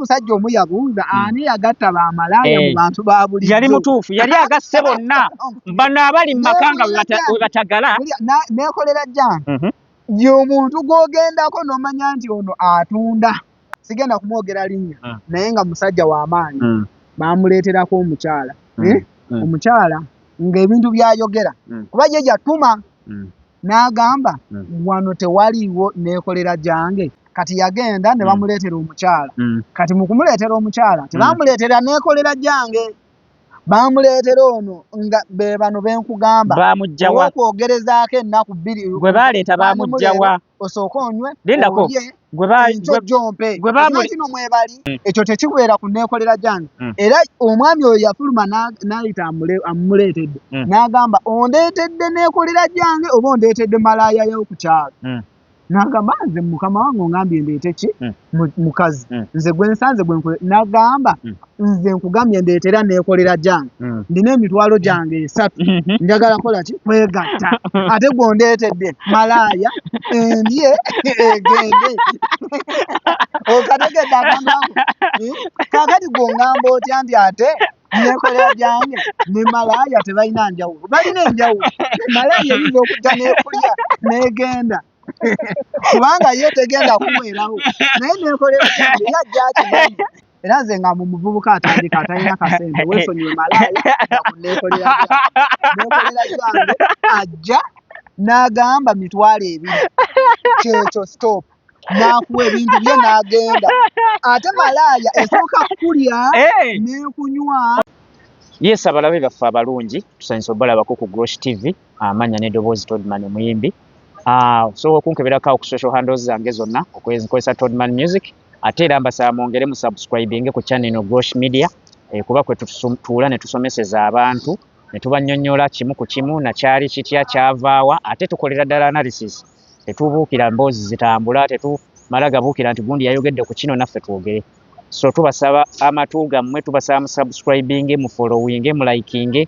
Omusajja omu yabuuza, ani yagatta bamalaaya mu bantu ba bulijjo? Yali mutuufu, yali agasse bonna bano abali mu maka nga we batagala. Neekolera jange ye omuntu gw'ogendako n'omanya nti ono atunda, sigenda kumwogera linnya, naye nga musajja w'amaanyi. Bamuleeterako omukyala, omukyala ng'ebintu by'ayogera, kuba ye yatuma n'agamba, wano tewaliiwo neekolera gyange. Kati yagenda ne bamuleetera omukyala. Kati mu kumuleetera omukyala, tebamuleetera neekolera gyange, bamuleetera ono nga be bano benkugamba. Bamugjawa? Okwogerezaako ennaku 2. Gwe baleeta bamugjawa? Osooke onywe, Lindako. olye, Gwe ba enkyo gyompe. Gwe bamuli- Kino mwebali, ekyo tekikubeera ku neekolera gyange. Era omwami oyo yafuluma n'ayita amuleetedde, n'agamba, ondeetedde neekolera gyange oba ondeetedde malaaya yo ku kyalo? N'agamba, nze mukama wange ongambye ndeete ki? Mukazi. Nze gwe nsanze gwe nkole. N'agamba, nze nkugambye ndeetera neekolera gyange. Ndina emitwalo gyange 3. Njagala kola ki? Kwegatta. Ate gw'ondeetedde malaaya endye egende. Okategedde akantu ako? Kaakati gw'ongamba otya nti ate neekolera gyange ne malaaya tebalina njawulo? Balina enjawulo. Malaaya eyinza okujja n'ekulya n'egenda, kubanga ye tegenda kuweerawo, naye neekolera gyange yajja akimanyi. Era nze nga mu muvubuka atandika atalina kasente, weesonyiwe malaaya nga ku neekolera gyange. Neekolera gyange ajja n'agamba 20,000, kyekyo, stop, n'akuwa ebintu bye n'agenda. Ate malaaya esooka kukulya n'ekunywa. Yes, abalabe baffe abalungi, tusanyusa obalabako ku Grosh TV. Amanya n'eddoboozi Todman omuyimbi. Osobola okunkeberako awo ku social handles zange zonna, nkozesa Todman Music. Ate era mbasaba mwongere mu subscribinge ku channel eno Grosh Media, kuba kwe tutuula ne tusomeseza abantu ne tubannyonnyola kimu ku kimu nakyali kitya, kyavaawa. Ate tukolera ddala analysis, tetubuukira mboozi zitambula, tetumala gabuukira nti gundi yayogedde ku kino naffe twogere. So tubasaba amatu gammwe, tubasaba mu subscribinge, mu followinge, mu likinge,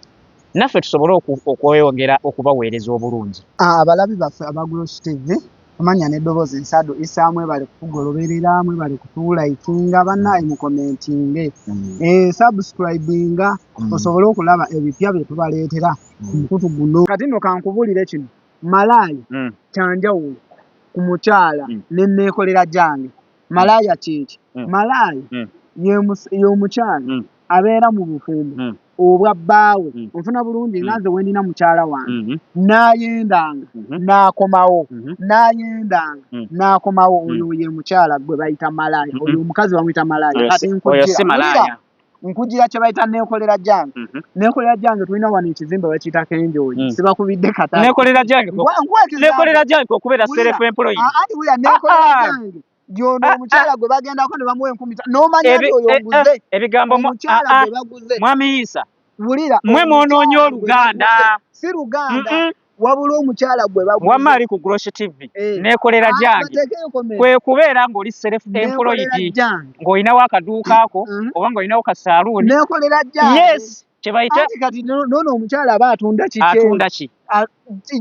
naffe tusobole okweyongera okubaweereza obulungi. Abalabi baffe aba Grosh TV, amanya n'eddoboozi Nsado Isa, mwebale kutugoloberera, mwebale kutulikinga. Bannaaye mukomentinge, subscribinga, osobole okulaba ebipya bye tubaleetera ku mukutu guno. Kati nno kankubulire kino, malaaya kyanjawulo ku mukyala ne neekolera gyange. Malaaya kyeki? Malaaya y'omukyala abeera mu bufumbo obwa bbaawe, onfuna bulungi, nga nze wendina mukyala wange, n'ayendanga n'akomawo, n'ayendanga n'akomawo. Oyo ye mukyala gwe bayita malaaya. Oyo omukazi bamuyita malaaya. Oyo Kati oyo si nkujira, malaaya. Nkugira kye bayita neekolera gyange. Neekolera gyange, tulina wano ekizimbe bakiyita Kenjoyi. Sibakubidde katale. Neekolera gyange Nkuwa example. Neekolera gyange okubeera Wulira. self employed. Anti wulira, neekolera gyange gyono omukyala gwe bagendako ne bamuwa 50,000, n'omanya nti oyo nguze. Ebigambo Omukyala gwe baguze. Mwami Isa, Wulira, mmwe mwonoonya omukyala gwe Oluganda. baguze. Si Luganda, wabula omukyala gwe baguze. Wamma ali ku Grosh TV, neekolera gyange Bateekeyo comment. Kwe kubeera ng'oli self employed, Neekolera gyange. Ng'olinawo akaduuka ako oba ng'olinawo ka saaluuni. Neekolera gyange. Yes, kye bayita Anti kati noono omukyala aba atunda kiki? Atunda ki?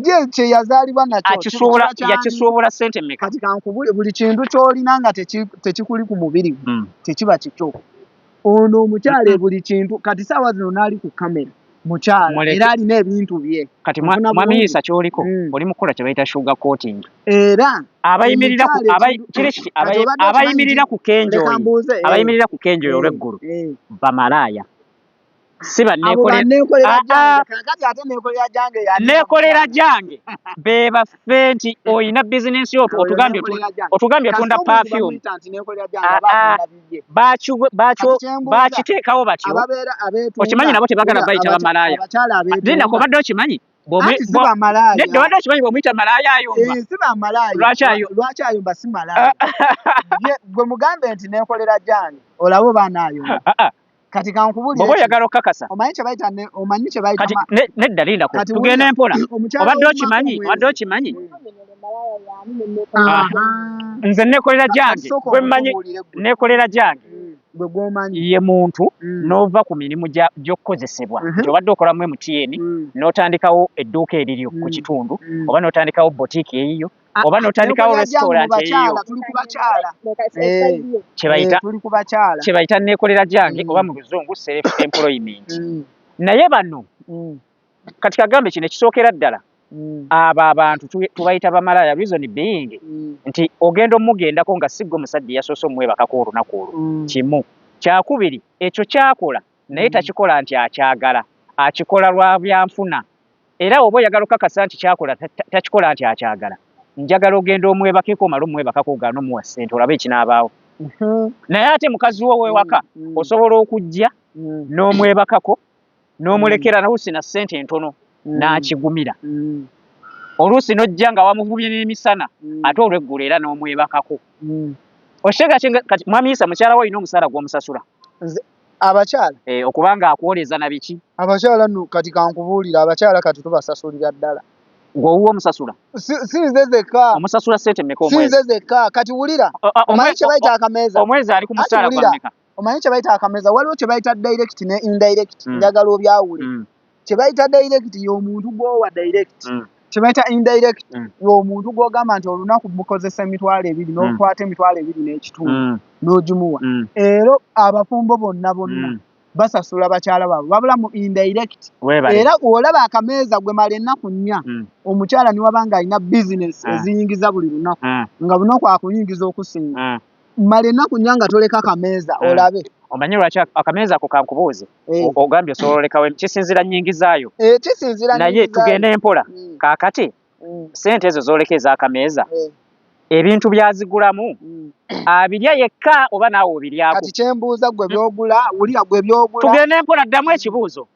Ye kye yazaalibwa nakyo. Akisuubula, Kiba kyani? yakisuubula ssente mmeka? Kati kankubule, buli kintu ky'olina nga tekikuli ku mubiri gwo, tekiba kikyo. Ono omukyala buli kintu, kati saawa zino n'ali ku kamera mukyala, Muleke. era alina ebintu bye. Kati Nfuna mwami bulungi. Isa, ky'oliko, oli mu kukola kye bayita sugar coating. Era Abayimirira ku omukyala kiri kiti, Kati obadde okimanyi abayimirira nti ku Kenjoyi, leka mbuuze, abayimirira ku Kenjoyi olw'eggulu bamalaaya, si Abo banneekolera. banneekolera Ah, ah. gyange. Kaakati ate neekolera gyange yani Neekolera mukyala. gyange be baffe nti oyina bizinensi yo, Oyo otugambye neekolera gyange. Otugambye otunda Kasita omuntu perfume. bamuyita nti neekolera gyange, Ah, aba ah. atunda bibye. Bakyo Kati kyembuuza, bakiteekawo batyo. ababeera abeetunda, Okimanyi nabo tebagala wulira, bayita bamalaaya. abakyala abeetunda. Lindako, obadde okimanyi Anti si bamalaaya. Nedda, obadde okimanyi bw'omuyita malaaya ayomba? Si bamalaaya. Lwaki ayo? Lwaki ayomba? Si malaaya. Ye, gwe mugambe nti neekolera gyange, olabe oba anaayomba. Ah, ah. Kati kankubulire Bw'oba kino. oyagala okukakasa. Omanyi kye bayita omanyi kye bayita Kati nedda, lindako, Kati tugende wulira, mpola. omukyala Obadde w'omumaka okimanyi, omwenzi. obadde okimanyi? Aha. Nze neekolera Kati gyange, sooka gwe mmanyi omubuulire ggwe. neekolera gyange. Gwe gwomanyi. Ye muntu n'ova ku mirimu gy'okukozesebwa nti obadde okola mu MTN n'otandikawo edduuka eriryo ku kitundu oba n'otandikawo botiiki eyiyo oba n'otandikawo Nekolera gyange mu restaurant eyiyo. bakyala, tuli ku bakyala. Eh, kyebayita Tuli ku bakyala. Kyebayita neekolera gyange oba mu Luzungu self employment. Naye bano kati kagambe kino ekisookera ddala, abo abantu tubayita bamalaaya, reason being nti ogenda omugendako nga si gwe musajja eyasoose omwebakako olunaku olwo. Kimu kyakubiri, ekyo kyakola naye takikola nti akyagala, akikola lwa byanfuna. Era oba oyagala okukakasa nti kyakola takikola nti akyagala, njagala ogenda omwebakeko, omale omwebakako ogaana omuwa ssente, olabe ekinaabaawo. Naye ate mukazi wo wewaka osobola okujja n'omwebakako n'omulekera n'oluusi na ssente entono n'akigumira. Oluusi n'ojja nga wamuvubye n'emisana, ate olweggulo era n'omwebakako. Okitegeera kati mwami Isa, mukyala wo olina omusaala gw'omusasula? Abakyala? Eh, okubanga akwoleza na biki. Abakyala nno kati kankubuulira, abakyala kati tubasasulira ddala. Ng'owuwo omusasula? Si nze zekka. Omusasula ssente mmeka Si omwezi? nze zekka. Kati wulira, omanyi kye bayita akameeza? Omwezi ali ku Anti musaala gwa wulira, mmeka? Omanyi kye bayita akameeza? Waliwo kye bayita direct ne indirect. Njagala obyawule. Kye bayita direct y'omuntu gw'owa direct. Kye bayita indirect y'omuntu gw'ogamba nti olunaku mukozesa 20,000 n'okwata 25,000 n'ogimuwa. Era abafumbo bonna bonna basasula bakyala baabwe wabula mu indirect. Weebale. Era olaba akameeza gwe mala ennaku 4 omukyala ne waba ng'alina bizinesi eziyingiza buli lunaku nga lunaku akuyingiza okusinga, mala ennaku 4 nga toleka kameeza olabe. Omanyi lwaki akameeza ako kankubuuze? Ogambye osobola olekawo, kisinziira nnyingizaayo. Eh, kisinziira Naye nnyingizaayo. tugende mpola. Kaakati ssente ezo z'oleka ez'akameeza, ebintu by'azigulamu abirya yekka oba naawe obiryako? Kati kyembuuza gwe by'ogula, wulira gwe by'ogula. Tugende mpola, ddamu ekibuuzo.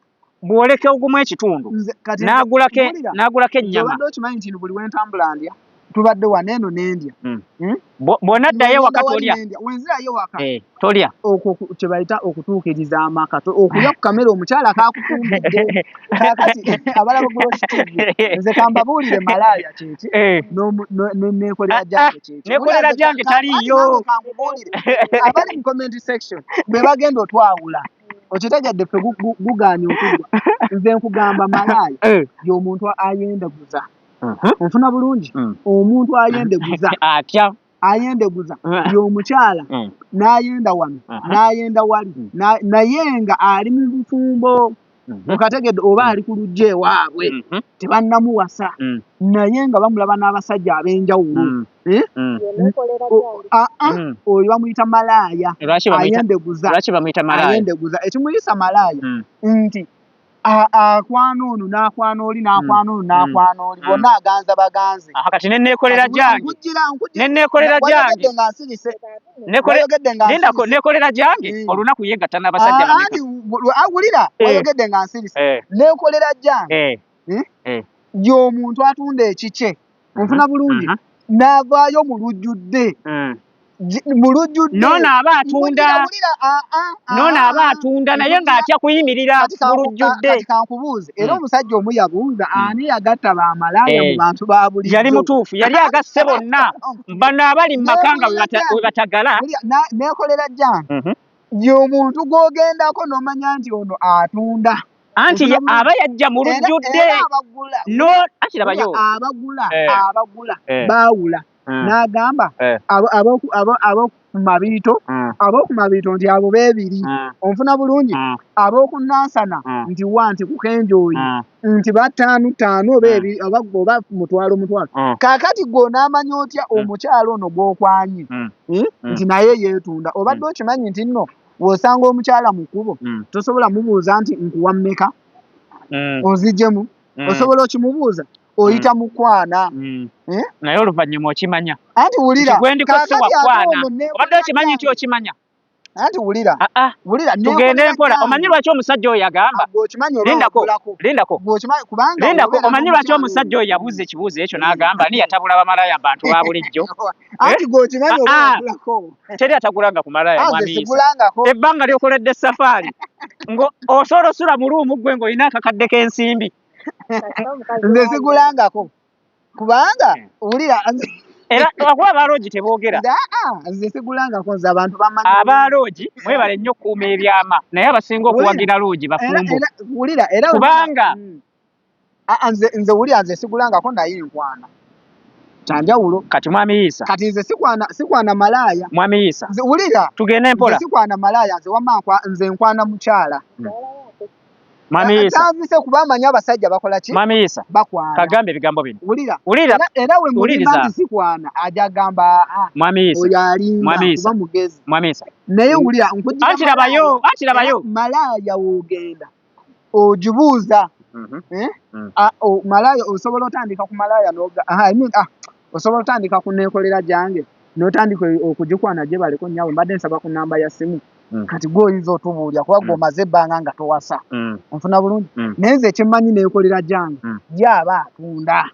Bw'oleka ogumu ekitundu Nze kati wulira, n'agulako nze ennyama. Obadde okimanyi nti buli wentambula ndya, tubadde wano eno n'endya. Hmm? Bw'onaddayo ewaka Wali tolya? n'endya. Wenzirayo waka. Eh, tolya. Okwo kye bayita okutuukiriza amaka. Okulya ku kamere omukyala kaakufumbidde. Kaakati abalaba Grosh TV, nze kambabuulire malaaya kyeki neekolera gyange kyeki. Neekolera Wulira nze gyange taliiyo. Anti nange kankubuulire. Abali mu comment section be bagenda otwawula. Okitegedde ffe gugaanye okuggwa. Nze nkugamba malaaya y'omuntu ayendeguza. Onfuna bulungi? Omuntu ayendeguza. Atya? Ayendeguza y'omukyala n'ayenda wano, n'ayenda wali, naye nga ali mu bufumbo. Okategedde oba ali ku luggya ewaabwe, tebannamuwasa, naye nga bamulaba n'abasajja ab'enjawulo. Eh? Oyo bamuyita malaaya. Lwaki Ayendeguza. Lwaki bamuyita malaaya? Ayendeguza. Ekimuyisa malaaya nti akwana ono n'akwana oli n'akwana ono n'akwana oli, bonna aganza baganze. Aha, kati ne neekolera Kati gyange. nkujjira, nkujjira. Ne neekolera Wayogedde gyange. nga nsirise. Lindako, Wayogedde nga nsirise. neekolera gyange. Olunaku yeegatta n'abasajja bameka? Anti wulira, wayogedde nga nsirise. Neekolera gyange. Y'omuntu atunda ekikye. Onfuna bulungi? N'avaayo mu lujjudde. Mu lujjudde. N'ono aba atunda. Wulira, wulira, N'ono aba atunda naye ng'atya kuyimirira mu lujjudde. Kati kankubuuze, era omusajja omu yabuuza, ani yagatta bamalaaya mu bantu ba bulijjo? Yali mutuufu, yali agasse bonna. Bano abali mu maka nga we batagala. Wulira, neekolera gyange. Y'omuntu gw'ogendako n'omanya nti ono atunda. Anti Ofuna bulungi? aba yajja mu lujjudde. Era abagula. No, anti labayo. Wulira, abagula, baawula. N'agamba, ab'oku mabiito, ab'oku mabiito nti abo beebiri. Onfuna bulungi? Ab'oku Nansana nti wa nti ku Kenjoyi. Nti bataano ttaano oba ebiri, oba mutwalo mutwalo. Kaakati gwe onaamanya otya omukyala ono gw'okwanye? Nti naye yeetunda. Obadde okimanyi nti nno bw'osanga omukyala mu kkubo, tosobola mubuuza nti nkuwa mmeka? Onzigyemu. Osobola okimubuuza? Oyita mukwana. Naye oluvannyuma okimanya. Anti wulira, Nti gwe ndiko si kaakati ate wakwana. ono neekolera Obadde okimanyi nti gyange. okimanya? Anti wulira. Wulira, Tugende neekolera mpola. gyange. Omanyi lwaki omusajja oyo yagamba? Ah, gwe okimanyi oba Lindako, wagulako? lindako. Gwe okimanyi kubanga Lindako, obeera omanyi lwaki n'omukyala omusajja oyo. oyo yabuuza ekibuuzo ekyo n'agamba ani yatabula bamalaaya bantu ba bulijjo? Anti gwe okimanyi oba wagulako? Teri atagulanga ku malaaya, Ah, nze mwami Isa. sigulangako. Ebbanga ly'okoledde safaari ngo osobola osula mu luumu ggwe ng'olina akakadde k'ensimbi. Nze sigulangako. Kubanga wulira, Era lwakuba aba loogi teboogera. Nze sigulangako, nze abantu bamanyi. Aba loogi mwebale nnyo okukuuma ebyama, naye abasinga okuwagira loogi bafumbo. Wulira, era kubanga nze wulira, nze sigulangako, naye nkwana kyanjawulo. Kati mwami Yiisa, Kati nze sikwana malaaya. Mwami Yiisa, Nze wulira, tugende mpola. Nze sikwana malaaya, nze wamma nze nkwana mukyala. Mwami Yiisa, Tanvise kuba amanyi abasajja bakola ki? Mwami Yiisa, Bakwana. Kagambe ebigambo bino. Wulira. Wulira. Era we mulimba Wuliriza. nti sikwana, ajja agamba, "Ah, Mwami Yiisa, oyo alimba," Mwami Yiisa. kuba mugezi. Mwami Yiisa. Naye wulira, nkugira Anti labayo, anti labayo. Malaaya w'ogenda ogibuuza, eh? Ah, malaaya osobola otandika ku malaaya n'oga, aha, I mean, ah, osobola otandika ku neekolera gyange n'otandika okugikwana gye baleko, "Nnyawe, mbadde nsaba ku namba ya ssimu." Kati gwe oyinza otubuulya kuba gwe omaze ebbanga nga towasa, onfuna bulungi? Naye nze ekyemmanyi, neekolera gyange ye aba atunda.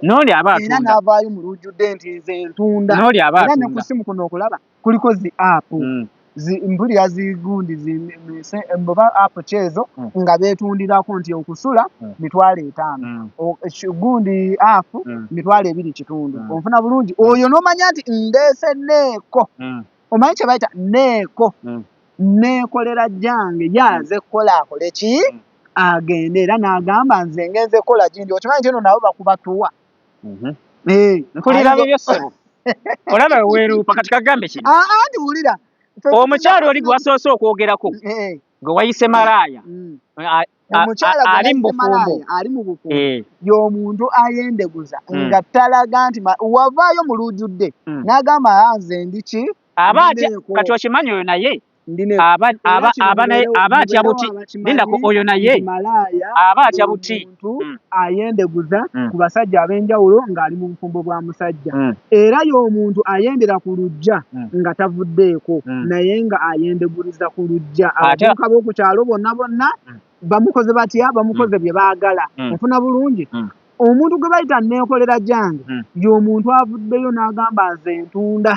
N'oli aba Era atunda. n'avaayo mu lujjudde nti nze ntunda. N'oli aba Era ne ku atunda. ssimu kuno okulaba kuliko zi app, mpulira zigundi oba app kyezo nga beetundirako nti okusula 50,000, gundi app 25,000. Onfuna bulungi? Oyo n'omanya nti ndeese neeko. Omanyi kye bayita neeko? Neekolera gyange yaze kukola akole ki? Agende era n'agamba nze ngenze kukola gindi. Okimanyi nti eno nabo bakuba tuwa? Eh, Mpulira ayinza bibyo ssebo. Olaba weeruupa. Kati kagambe kino. Ah, ah, nti wulira. Omukyala oli gwe wasoose okwogerako, gwe wayise malaaya, Omukyala gwe ali mu nayise bufumbo. malaaya ali mu bufumbo. Y'omuntu ayendeguza nga talaga nti wavaayo mu lujjudde n'agamba, "Ah, nze ndi ki?" Aba atya Ndineeko. Kati okimanyi oyo naye Ndineeko. aba Era aba kino aba naye aba atya mubeerewo buti. abakimanyi Lindako, oyo naye nti malaaya aba atya buti. y'omuntu ayendeguza ku basajja ab'enjawulo ng'ali mu bufumbo bwa musajja. Era y'omuntu ayendera ku luggya nga tavuddeeko, naye nga ayendeguliza ku luggya. Abavubuka b'oku kyalo bonna bonna bamukoze batya? Bamukoze bye baagala. Onfuna bulungi? Omuntu gwe bayita neekolera gyange y'omuntu avuddeyo n'agamba nze ntunda.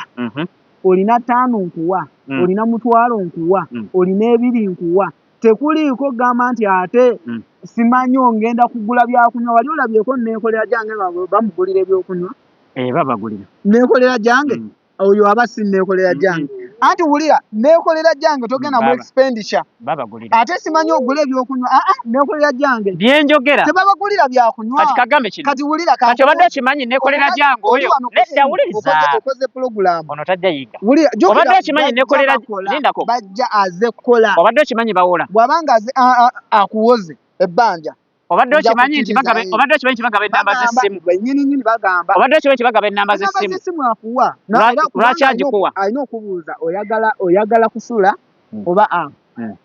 Olina 5 nkuwa, olina 5,000 nkuwa, olina 2 nkuwa. Tekuliiko gamba nti ate simanyi ongenda kugula byakunywa. Wali olabyeko neekolera gyange nga bamugulira ebyokunywa? Eh, babagulira. Neekolera gyange oyo aba si neekolera gyange. Anti wulira, neekolera gyange togenda mu expenditure. Babagulira. Ate simanyi ogula ebyokunywa. Ah, ah, neekolera gyange. Byenjogera. Tebabagulira byakunywa. Kati kagambe kino. Kati wulira, Kati obadde okimanyi neekolera gyange oli oyo? wano ku Nedda, ssimu, wuliriza. okoze pulogulaamu. Ono tajja yiga. Wulira, jjukira Obadde okimanyi bajja neekolera bakola, lindako. bajja aze kukola. Obadde okimanyi bawola. Bw'abanga aze, akuwoze ebbanja. Obadde Nja okimanyi nti kukkiriza bagaba ye. obadde okimanyi nti bagaba ennamba Bagamba, z'essimu? Bennyini nnyini bagamba. Obadde okimanyi nti bagaba ennamba Ennamba z'essimu? z'essimu akuwa. Era kubanga Lwaki agikuwa? alina okubuuza oyagala kusula oba a.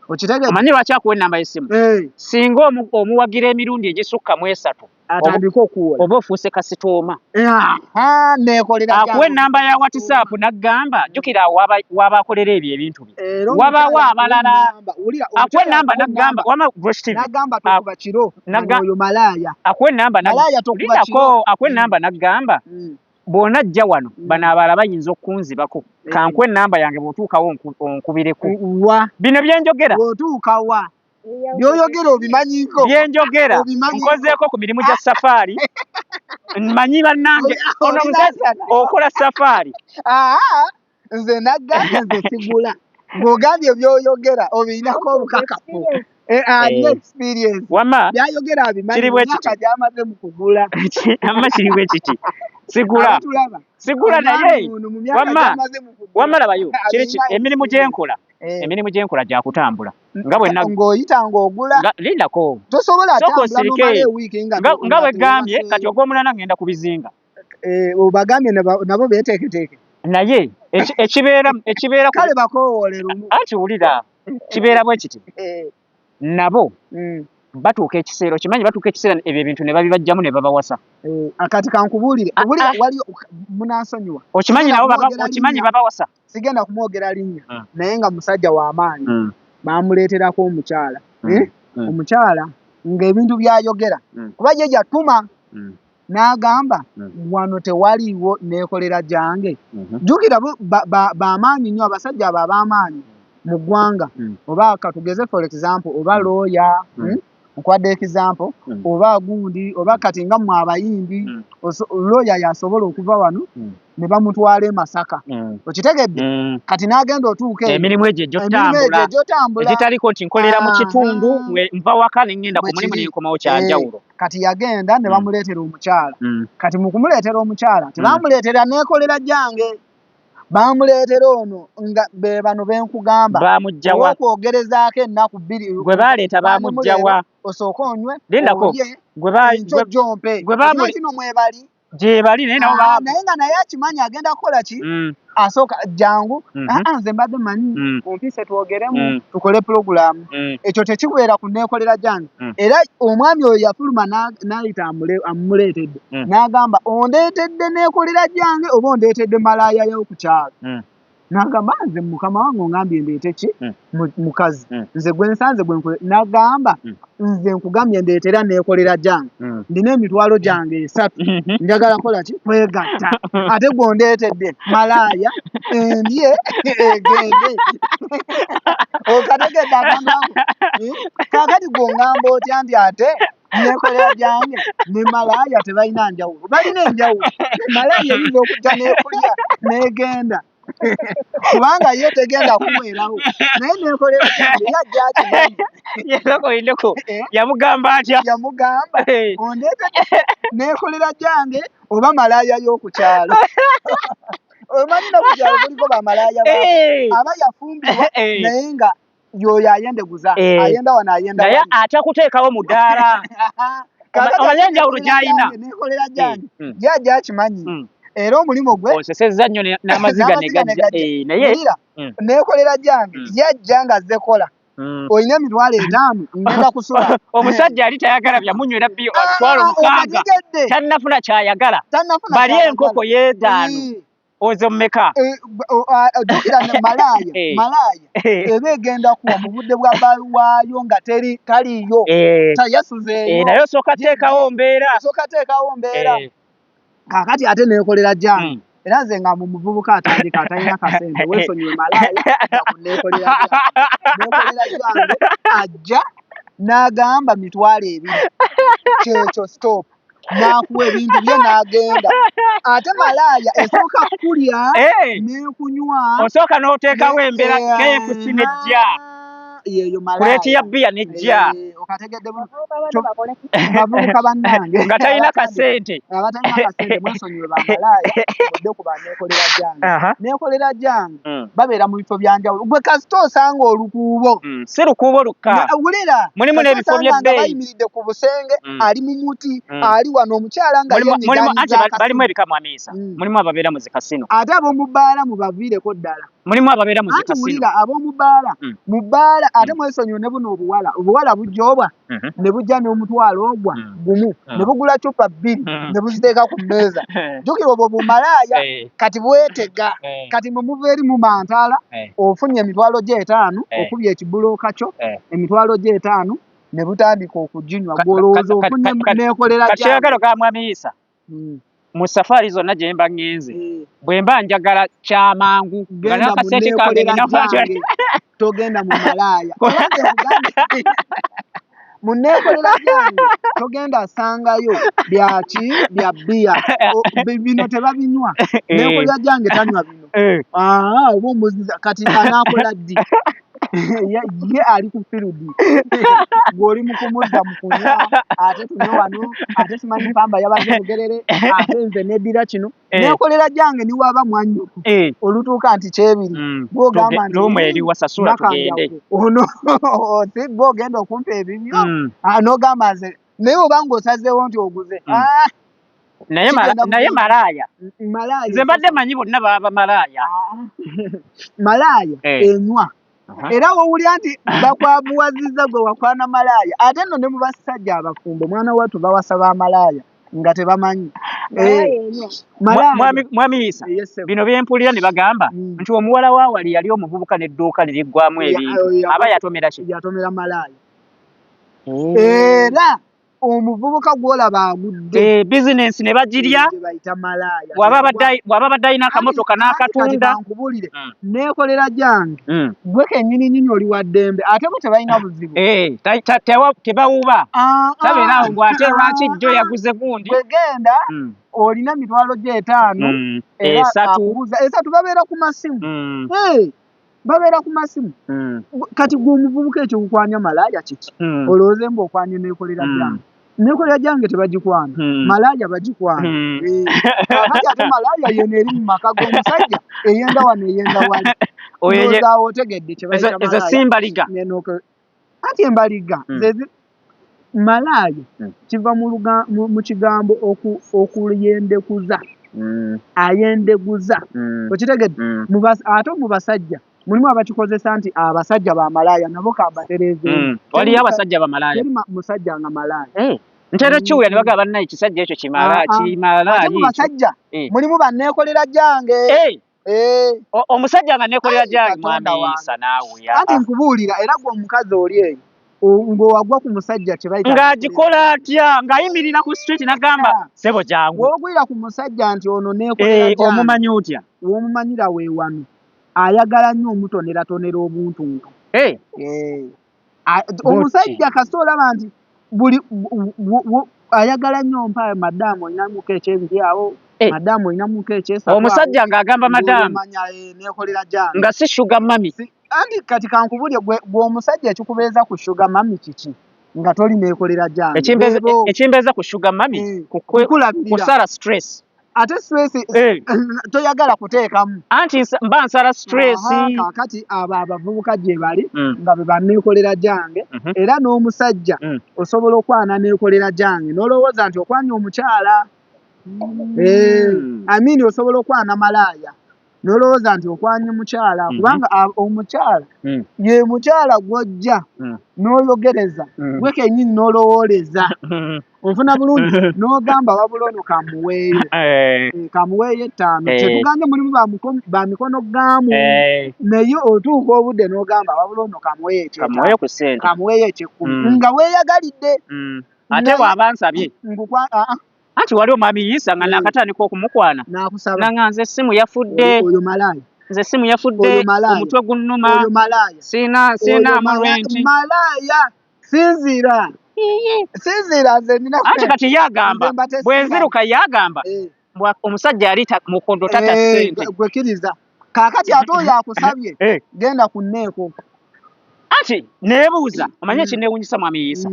Okitegeera? Omanyi lwaki akuwa ennamba y'essimu? Eh. Singa omuwagira emirundi egisukka mu esatu, Atandike okuwola. oba ofuuse kasitooma. Aha, neekolera Akuwa gyange. ennamba ya WhatsApp n'agamba, jjukira awo waba akolera ebyo ebintu bye. Era Wabaawo omukyala akuwa abalala. ennamba. Wulira, Akuwa omukyala ennamba akuwa n'agamba, ennamba. wamma Grosh TV. N'agamba tokuba kiro, oyo malaaya. Akuwa ennamba Malaaya tokuba lindako, kiro. akuwa ennamba n'agamba, bw'onajja wano, bano abalala bayinza okunzibako. Kankuwe ennamba yange, bw'otuukawo onkubireko. Wa? Bino bye njogera. Bw'otuuka wa? By'oyogera obimanyiiko. Bye njogera. Obimanyiiko. Nkozeeko ku mirimu gya safaari. Mmanyi bannange, ono Olina omusajja nsana. okola safaari. Aa, nze naggambye nze sigula. Ng'ogambye by'oyogera obirinako obukakafu. Alina experience. Wamma, By'ayogera abimanyi, kiri bwe emyaka kiti. gy'amaze mu kugula. Wamma kiri bwe kiti. Sigula. Abatulaba. Sigula naye. Omwami ono mu myaka Wamma, gy'amaze mu kugula. wamma labayo, kiri ki, Alina emirimu gye nkola. Emirimu gye nkola gya kutambula. Nga bwe Ng'oyita ng'ogula. Nga, lindako. Tosobola Sooka atambula osirike. n'omala ewiiki nga Nga bwe gambye, teweebaseeyo. kati ogw'omunaana ngenda ku bizinga. Obagambye nabo beeteeketeeke. Naye, ekibeera ku Kale bakoowoole lumu. Anti wulira, kibeera bwe kiti. Nabo batuuka ekiseera, okimanyi batuuka ekiseera ebyo ebintu ne babibaggyamu ne babawasa. Kati kankubuulire, wulira, waliyo munansonyiwa. Okimanyi Sigenda nabo kumwogera okimanyi linnya. babawasa. Sigenda kumwogera linnya, naye nga musajja w'amaanyi. Baamuleeterako omukyala. Omukyala ng'ebintu by'ayogera. Kuba ye yatuma n'agamba wano tewaliiwo neekolera gyange. Jjukira b'amaanyi nnyo, abasajja abo ab'amaanyi mu ggwanga. Oba katugeze for example, oba lawyer, Nkwadde example, oba gundi oba kati nga mmwe abayimbi, lawyer yasobola okuva wano ne bamutwala e Masaka. Okitegedde? Kati n'agenda otuuka eyo, Emirimu egyo emirimu egyo egyotambula egyotambula egitaliko nti nkolera mu kitundu, nva waka ne ŋŋenda ku Bwe mulimu kiri. ne nkomawo, kyanjawulo. Kati yagenda ne bamuleetera omukyala. Kati mu kumuleetera omukyala, tebamuleetera neekolera gyange, bamuleetera ono nga be bano benkugamba. Baamugjawa? Olw'okwogerezaako ennaku 2. Gwe baleeta baamugjawa? Osooke onywe, Lindako. olye, Gwe ba- enkyo gyompe. Gwe Okimanyi kino mwebali Gye bali, naye nabo Naye nga naye akimanyi agenda kukola ki. Asooka jangu, "Ah, nze mbadde manyi ompise twogeremu, tukole pulogulaamu." Ekyo tekibeera ku neekolera gyange. Era omwami oyo yafuluma n'ayita amuleetedde, n'agamba, "Ondeetedde neekolera gyange oba ondeetedde malaaya yo ku kyalo?" N'agamba, "Nze mukama wange ongambye ndeete ki? Mukazi. Nze gwe nsanze gwe nkole." N'agamba, "Nze nkugambye ndeetera neekolera gyange. Ndina emitwalo gyange 3, njagala kola ki? Kwegatta. Ate gw'ondeetedde malaaya, endye egende." Okategedde akantu ako? Eh? Kaakati gw'ongamba otya nti ate neekolera gyange ne malaaya tebalina njawulo? Balina enjawulo. Malaaya eyinza okujja n'ekulya n'egenda, kubanga ye tegenda kuweerawo, naye neekolera gyange yajja akimanyi. Yasooka olindeko. Eh? Yamugamba atya? Yamugamba, "Ondeetedde neekolera gyange oba malaaya y'oku kyalo?" Omanyi no ku kyalo kuliko bamalaaya aba yafumbirwa, naye nga yoyo ayendeguza, ayenda wano, ayenda Naye wali. atakuteekawo mudaala. Kaakati Omanyi ate enjawulo neekolera gy'alina. gyange, neekolera gyange ye ajja akimanyi. Era omulimu gwe Onsesezza nnyo n'amaziga ne N'amaziga ne gajja. gajja. Eh, naye Wulira, neekolera gyange yajja nga azze kola. "Olina 50,000, ngenda kusula." Omusajja ali tayagala byamunywera bbiya Ah, 60,000. okategedde. Tannafuna kyayagala. Tannafuna Bali kyayagala. enkoko yeetaano, ozo mmeka? Eh, jjukira ne malaaya, malaaya eba egenda kuwa mu budde bwa bbaawo nga teri taliiyo, tayasuzeeyo. Eh, naye osooka teekawo mbeera. Osooka teekawo mbeera. Kaakati ate neekolera gyange, era nze nga mu muvubuka atandika atalina kasente, weesonyiwe malaaya nga ku neekolera gyange. Neekolera gyange ajja n'agamba 20,000, kyekyo, stop, n'akuwa ebintu bye n'agenda. Ate malaaya esooka kulya n'ekunywa. Osooka n'oteekawo embeera, KFC nejja, Yeeyo kuleeti ya malaaya. bbiya nejja. Eh, okategedde bulungi. Bavubuka bannange nga talina abatandika, kasente, abatalina kasente, mwesonyiwe bamalaaya, mudde ku baneekolera gyange. Neekolera gyange babeera mu bifo byanjawulo. Gwe kasita osanga olukuubo, Si lukuubo lukka. Wulira, Mulimu kasita n'ebifo osanga nga by'ebbeeyi. bayimiridde ku busenge, ali mu muti, ali wano omukyala nga Mulimu anti yenyiganyiza balimu akasimu. Ebika, mwamiisa. Mulimu ababeera mu zikasino. Ate ab'omu bbaala mubaviireko ddala. Mulimu ababeera mu Anti zikasino. wulira, ab'omu bbaala, mu bbaala ate mwesonyiwe ne buno obuwala. Obuwala bujja obwa ne bujja n'omutwalo ogwa 1, ne bugula cupa 2, ne buziteeka ku mmeeza. Jjukira obwo bumalaaya. Kati bwetega. Kati mwe muva eri mu mantaala, ofunye emitwalo gy'etaano, okubye ekibulooka kyo, emitwalo gy'etaano ne butandika okuginywa, gw'olowooza ofunye neekolera Kati gyange. kyeyagala ga mwamiisa, mu safaari zonna gye mba ŋŋenze, bwe mba njagala kyamangu nga Genda mu n'akasente kange neekolera nina gyange, togenda mu malaaya. Era nze nkugambye, mu neekolera gyange togenda sangayo byaki bya bbiya. Bino tebabinywa. Neekolera gyange tanywa bino. Ah, oba omuziza kati anaakola ddi? Ye ali ku field, gw'oli mu kumudda mu kunywa, ate tunywe wano, ate simanyi pamba yabaze Bugerere, ate nze neddira kino. Neekolera gyange niwaba mwannyoko, olutuuka nti kyebiri, gw'ogamba nti Luumu eri wasasula, Nakanja, tugende. ono si gwe ogenda okumpa ebibyo? Ah, n'ogamba nze, naye oba ng'osazeewo nti oguze, ah, Naye kigenda naye bulungi. Malaaya, Malaaya nze mbadde manyi bonna baba malaaya. Malaaya enywa. Era wowulira nti bakwabuwazizza gwe wakwana malaaya. Ate nno ne mu basajja abafumbo, mwana wattu, bawasa bamalaaya nga tebamanyi. Malaaya Eh, enywa. Malaaya. Mwami Isa, Yes, sir. bino byempulira ne bagamba nti omuwala wa wali yali omuvubuka n'edduuka ne liggwamu ebintu, aba yatomera ki? Yatomera malaaya. Era Omuvubuka gw'olaba agudde. Eh, bizinensi ne bagirya. Gye bayita malaaya. Bw'aba badde alina akamotoka n'akatunda. Nkubuulire, neekolera gyange. Gwe kennyini nnyini oli wa ddembe, ate bo tebalina buzibu. Eh, tebawuba. Tabeera awo ngu ate lwaki jjo yaguze gundi. Gwe genda, olina 50 gyo, 3. 3 babeera ku masimu. Babeera ku masimu. Kati gwe omuvubuka ekikukwanya malaaya kiki? Olowooze mbu okwanye neekolera gyange. Neekolera gyange tebagikwana. Malaaya bagikwana. Kakati ate malaaya yeno eri mu maka g'omusajja, eyenda wano eyenda wali. Olowooza awo otegedde kye bayita malaaya. Ezo si mbaliga. Anti embaliga malaaya kiva mu kigambo okuyendekuza. Ayendeguza. Okitegedde? Ate mu basajja mulimu abakikozesa nti abasajja ba malaaya, nabo kambatereeze. Waliyo abasajja ba malaaya. Teri musajja nga malaaya. Ntera kiwuya ne bagamba bannaye ekisajja ekyo kimala, kimala. Ate mu basajja mulimu banneekolera gyange. Omusajja nga neekolera gyange mwami Isa naawe. Anti nkubuulira, era gwe omukazi oli eyo ng'owagwa ku musajja kye bayita ng'agikola atya, ng'ayimirira ku street n'agamba ssebo jangu. W'ogwira ku musajja nti ono neekolera gyange. Omumanyi otya? W'omumanyira we wano. Ayagala nnyo omutoneratonera obuntuntu. Omusajja kasita olaba nti buli ayagala nnyo mpa madaamu olinamuko ekyebiri awo, madaamu olinamuko ekyesatu. Omusajja ng'agamba madaamu. Neekolera gyange. Nga si sugar mummy. Anti kati kankubulye gwe omusajja ekikubeeza ku sugar mummy kiki? Nga toli neekolera gyange. Ekimbeeza ku sugar mummy kusala stress. Ate stress toyagala kuteekamu. Anti mba nsala stress. Kaakati abo abavubuka gye bali nga be banneekolera gyange, era n'omusajja osobola okwana neekolera gyange n'olowooza nti okwanya omukyala. Amini osobola okwana malaaya n'olowooza nti okwanye mukyala, kubanga omukyala ye mukyala gw'ojja n'oyogereza gwe kennyini n'olowooleza. Onfuna bulungi n'ogamba wabula ono kamuweeyo. Kamuweeyo 5. Kyetugambye mulimu ba mikono gaamu. Naye otuuka obudde n'ogamba wabula ono kamuweeyo ekyetaano. Kamuweeyo ku ssente. Kamuweeyo eky'ekkumi. Nga weeyagalidde. Ate bw'aba nsabye. Anti wali omwami Isa nga nakatandika okumukwana. N'akusaba. Nanga nze essimu yafudde. Oyo malaaya. Nze essimu yafudde. Omutwe gunnuma. Oyo malaaya. Sina amalwenti. Malaaya. Sinziira. Sinziira nze nina. Anti kati yagamba. Bwe nziruka yagamba. Omusajja yali mukondo tata ssente. Gwe kkiriza. Kaakati ate oyo akusabye. Genda ku nneeko. Anti neebuuza. Omanye ekinneewuunyisa mwami Isa.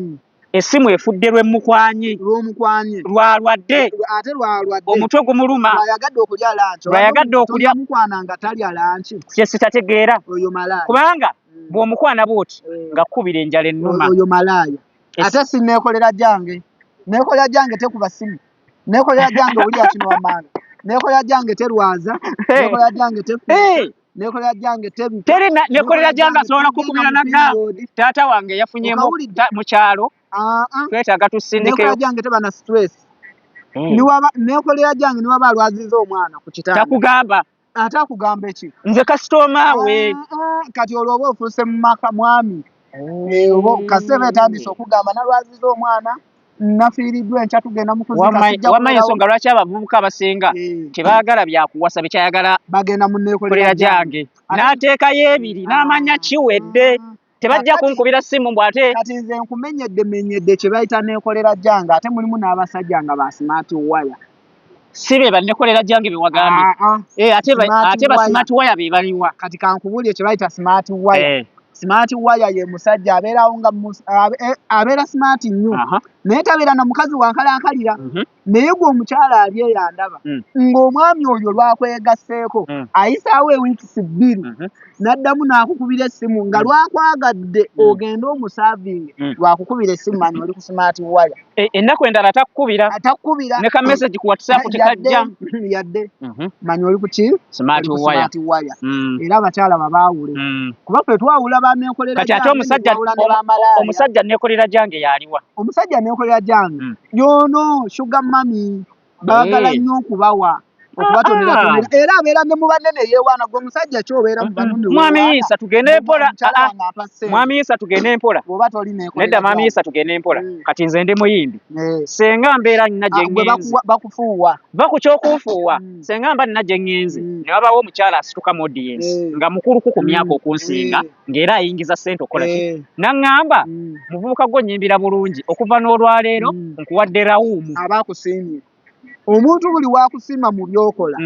Essimu efudde lw'emukwanye. Lw'omukwanye. Lwalwadde. Ate lwalwadde. Omutwe gumuluma. Lwayagadde okulya lanki. Lwayagadde okulya. Mukwana nga talya lanki. Kye sitategeera. Oyo malaaya. Kubanga bw'omukwana bw'oti nga kkubira enjala ennuma. Oyo malaaya. Ate si neekolera gyange. Neekolera gyange tekuba ssimu. Neekolera gyange owulira kino wamanga. Neekolera gyange terwaza. Neekolera gyange tekuba. Neekolera gyange tebika. Teri neekolera gyange asobola kukubira naga. Taata wange yafunyeemu mu kyalo. Twetaaga tusindikeyo. Neekolera gyange teba na stress. Neekolera gyange niwaba alwaziza omwana ku kitanda. Takugamba. Ate akugamba ki? Nze kasitooma we. Kati olwo oba ofuuse mu maka mwami. Kasebe etandise okugamba nalwaziza omwana. Nafiiriddwa enkya tugenda mu kuzika. Wamma ensonga lwaki abavubuka abasinga tebaagala byakuwasa bekyayagala bagenda mu neekolera gyange. N'ateekayo ebiri n'amanya kiwedde. Tebajja kunkubira ssimu mbu ate. Kati nze nkumenyedde menyedde kye bayita neekolera gyange, ate mulimu n'abasajja nga ba smart wire. Si be banneekolera gyange be wagambye. Ate ba smart wire be baliwa. Kati kankubuulire kye bayita smart wire. Smart wire ye musajja abeerawo nga abeera smart nnyo. Naye tabeera na mukazi wankalankalira. Naye gwe omukyala ali eyo andaba ng'omwami oyo lwakwegasseeko ayisaawo ewiikisi 2 n'addamu n'akukubira essimu nga lwakwagadde ogende omusaavinge lwakukubira essimu manyi oli ku smart wire. Ennaku endala takukubira. Takukubira. Ne ka message ku WhatsApp tekajja. Yadde. Manyi oli ku ki? Smart wire. Smart wire. Era abakyala babaawule. Kuba ffe twawula banneekolera gyange. Kati ate omusajja neekolera gyange y'aliwa? Omusajja neekolera gyange. Y'ono sugar mummy baagala nnyo okubawa. Okubatoneratoonera era abeera ne mu banene yeewaana. Gwe omusajja ki obeera mu banene? Mwami Isa, tugende mpola. Mukyala Ah, ah. wange ampa ssente. Mwami Isa, tugende mpola. Bw'oba toli neekolera Nedda, mwami gyange. Isa, tugende mpola. Kati nze ndi muyimbi, senga mbeera nina gye Ah, gwe ŋŋenze. Bakufuuwa. Va ku kyokunfuuwa. Senga mba nina gye ŋŋenze, ne wabaawo omukyala asituka mu audience nga mukuluku ku myaka okunsinga, ng'era ayingiza ssente okukola ki, naŋŋamba, "Muvubuka gwo, nnyimbira bulungi, okuva n'olwaleero nkuwadde rawuumu." Aba akusiimye. Omuntu buli wakusiima mu byokola,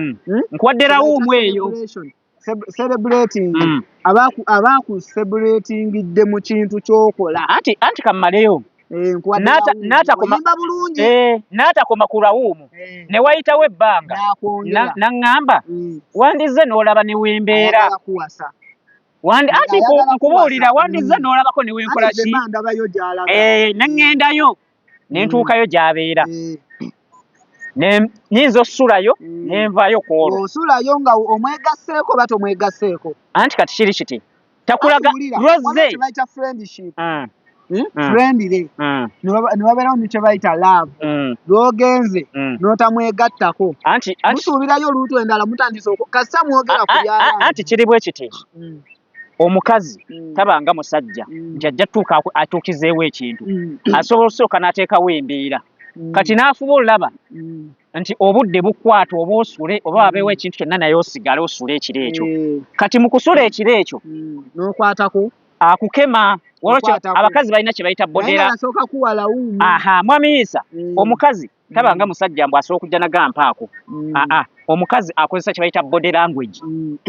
Nkuwadde rawuumu eyo. Celebration, celebrating. Aba akucelebratingidde mu kintu ky'okola. Anti kammaleyo. Eh, nkuwadde rawuumu. Oyimba bulungi. Eh, n'atakoma ku rawuumu, ne wayitawo ebbanga N'akwongera. Naŋŋamba, "Wandizze n'olaba ne wembeera." Ayagala kuwasa. Anti Ayagala nkubuulira, kuwasa. wandizze n'olabako ne wenkola Anti ki. nze ndabayo gy'alaga. Eh, ne ŋŋendayo ne ntuukayo gy'abeera. Nyinza osulayo ne nvaayo ku olwo. Osulayo nga omwegasseeko oba tomwegasseeko? Anti kati kiri kiti, takulaga Anti wulira, waliwo lwozze. kye bayita friendship. Friendly. Ne wabeerawo ne kye bayita love. Lw'ogenze n'otamwegattako, Anti musuubirayo oluutu endala, mutandise kasita mwogera ku byalaani. Anti kiri bwe kiti, omukazi tabanga musajja nti ajja tuuka atuukizeewo ekintu. Asobola osooka n'ateekawo embeera, kati n'afuba olaba nti obudde bukwata, oba osule oba wabeewo ekintu kyonna, naye osigale osule ekiro ekyo. Kati mu kusula ekiro ekyo, N'okwatako. akukema. Waliwo Okwatako. Abakazi balina kye bayita Naye bodera. nga yasooka kuwa lawumu. Aha, mwami Isa, omukazi tabanga musajja mbu asobola okujja nagampaako. Aa, omukazi akozesa kye bayita body language.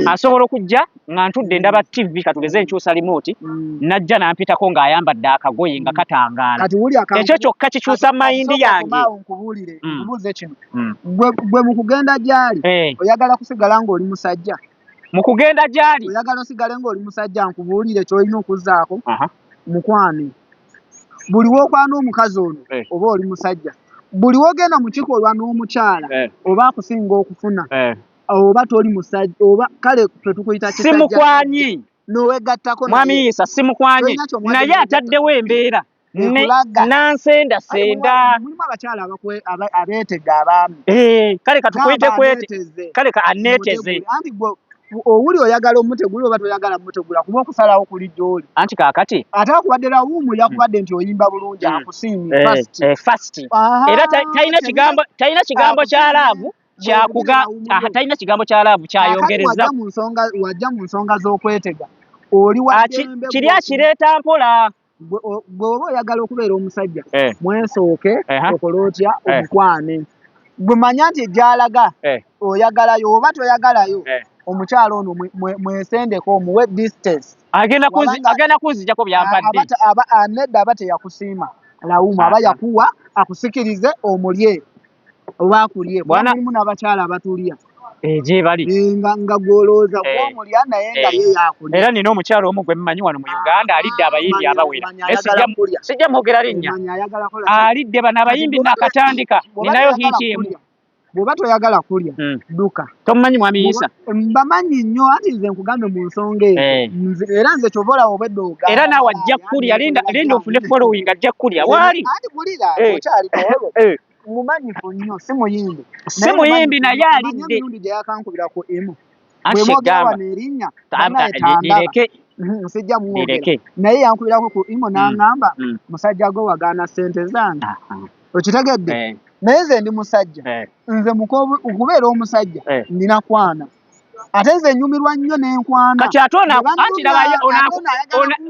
Asobola okujja nga ntudde ndaba TV, katugeze enkyusa remote, najja nampitako ng'ayambadde akagoye nga katangaala. Kati wuli Ekyo kyokka kikyusa mayindi yange. Awo nkubuulire, nkubuuze kino. Gwe mu kugenda gy'ali, oyagala kusigala ng'oli musajja? Mu kugenda gy'ali, Oyagala osigale ng'oli musajja? Nkubuulire ky'olina okuzzaako. Mukwano, buli w'okwana omukazi ono, oba oli musajja, buli w'ogenda mu kikolwa n'omukyala, oba akusinga okufuna, oba toli musajja, oba kale ffe tukuyita Si kisajja, mukwanyi. n'owegattako Mwami naye. Isa, si mukwanyi. Tolina ky'omwadde Naye n'owegatta. ataddewo embeera. Ekulaga. Nansendasenda. Mulimu abakyala abeetega abaami. Eh, kale katukuyite Gamba kwete. aneeteze. Kale ka aneeteze. Mutegule. Anti gwe owuli oyagala omutegula oba toyagala mutegula, kuba okusalawo kuli gy'oli. Anti kaakati Ate akuwadde rawumu, yakuwadde nti oyimba bulungi, akusiimye first. First. Era talina kigambo kya love kyakuga. Bw'okugira Aha, talina kigambo kya love kyayongereza. Wajja mu nsonga z'okwetega, oli wa ddembe. Kiri akireeta mpola. Gwe oba oyagala okubeera omusajja, mwesooke, okole otya, omukwane. Gwe manya nti gy'alaga oyagalayo oba toyagalayo, omukyala ono mwesendeko, omuwe distance. Agenda kunzijjako byampadde. Nedda, aba teyakusiima lawumu, aba yakuwa akusikirize omulye oba akulye. Mulimu n'abakyala abatulya. Gye bali. Nga gw'olowooza gw'omulya, naye nga ye yakulya. Era nina omukyala omu gwe mmanyi wano mu Uganda, alidde abayimbi abawera. Sijja mwogera linnya. Alidde bano abayimbi nakatandika, ninayo hit emu. Bw'oba toyagala kulya, dduka. Tomumanyi mwami Isa? Mbamanyi nnyo, anti nze nkugambe mu nsonga ezo, era nze kyova olaba obwedda ogamba. Era naawe ajja kulya, linda ofune following, ajja kulya waali. Anti kulira okyali olwo mumanyifu nnyo, si muyimbi. Si muyimbi, naye alidde. Emirundi gye yakankubira ku emu, bwe mwogera wano erinnya lireke. Sijja mwogera, naye yankubirako ku imo n'aŋŋamba, "Musajja gwe, wagaana ssente zange." Okitegedde? Naye nze ndi musajja. Nze okubeera omusajja nina kwana, ate nze nyumirwa nnyo n'enkwana. Kati ate anti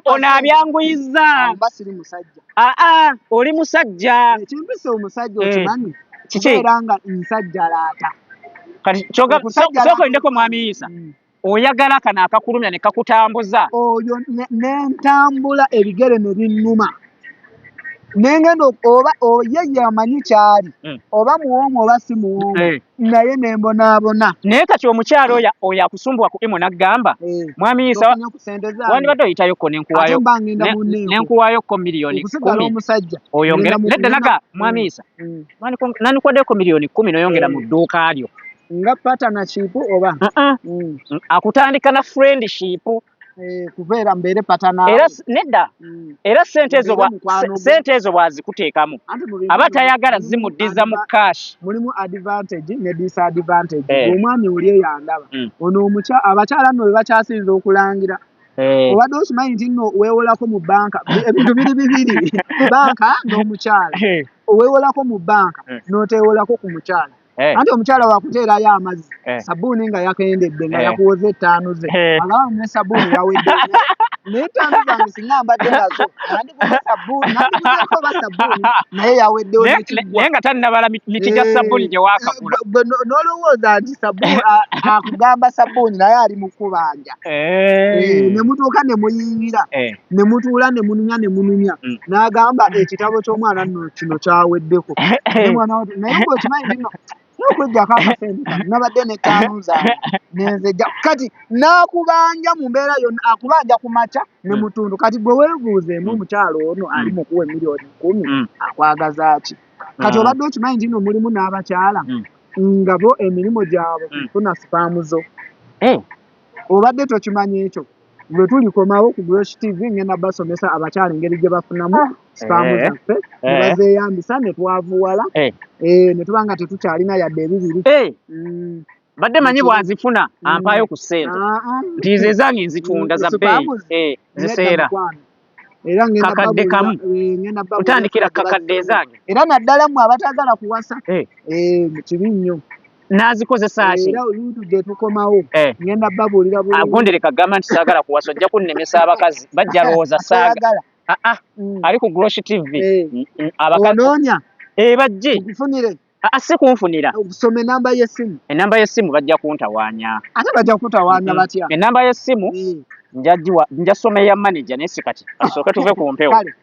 ono abyanguyiza. Mba siri musajja. Aa, oli musajja. Ekimpisa omusajja okimanyi? Kubeera nga nsajjalaata. Kati sooka oyindeko, mwami Isa, oyagala kano akakulumya ne kakutambuza. Oyo nentambula ebigere ne binnuma, nengenda, oba ye yamanyi kyali, oba muwoomu oba si muwoomu, naye nembonaabona. Naye kati omukyalo oyo akusumbuwa ku imo naggamba, "Mwami Isa, wandibadde oyitayokko nenkuwaayokko miliyoni 10 oyongere." Nedda, naga, "Mwami Isa, nandikuwaddeko miliyoni 10 noyongera mu dduuka lyo." Nga partnership oba? Akutandika na friendship. Eh, kubeera mbeere patana. Era nedda. Era sente ezo Mbeere mukwano gwo. Sente ezo bw'azikuteekamu, Anti mu bintu aba bino tayagala mulimu zimuddiza mu cash. Mulimu advantage ne disadvantage. Omwami oli eyandaba, ono abakyala nno be bakyasinza okulangira. Obadde okimanyi nti nno weewolako mu banka? Ebintu biri bibiri, banka n'omukyala. Weewolako mu banka n'oteewolako ku mukyala. Anti omukyala wakuteerayo amazzi, sabbuuni nga yakendedde, nga yakuwoza 5 ze, agamba ne sabbuuni yawedde, naye 5 zange singa mbadde nazo nandiguze sabbuuni, nandiguzeeko oba sabbuuni, naye yaweddewo n'ekiggwa. Naye nga tannabala miti gya sabbuuni gye waakagula. Gwe n'olowooza nti sabbuuni, akugamba sabbuuni, naye ali mu kubanja. Ne mutuuka ne muyingira, ne mutuula ne munumya ne munumya, n'agamba ekitabo ky'omwana nno kino kyaweddeko. Naye mwana wa, naye ng'okimanyi nti nno n'okweggyako akasente kano nabadde ne 5 zange nenzejja. Kati n'akubanja mu mbeera yonna, akubanja ku makya ne mutundu. Kati gwe weebuuzeemu, omukyala ono ali mu kuwa 1,000,000 akwagaza ki? Kati obadde okimanyi nti nno mulimu n'abakyala nga bo emirimu gyabwe kufuna sperm zo? Obadde tokimanyi ekyo? Lwe tulikomawo ku Grosh TV, ngenda basomesa abakyala engeri gye bafunamu sperm zaffe ne bazeeyambisa ne twavuwala, ne tuba nga tetukyalina yadde ebibiri. Badde manyi bw'azifuna ampaayo ku ssente, nti nze ezange nzitunda za bbeeyi. Sperm Eh, ziseera. Mukwano. Era ngenda Kakadde kamu. Ngenda babuulira Otandikira gye bazifuna. kakadde ezange. Era naddala mmwe abataagala kuwasa, kibi nnyo. N'azikozesa ki? Era oluutu gye tukomawo, ngenda babuulira bulungi. Agondereka gamba nti saagala kuwasa, ojja kunnemesa abakazi bajja lowooza saaga. Toyagala. Ah, ah, ali ku Grosh TV. Abakazi Onoonya? Bajje. Okufunire. Ah, ah, si kunfunira. Okusoma enamba y'essimu. Enamba y'essimu bajja kuntawaanya. Ate bajja kutawaanya batya? Enamba y'essimu nja giwa, nja soma eya manager, naye si kati. Kasooke tuve ku mpewo. Kale.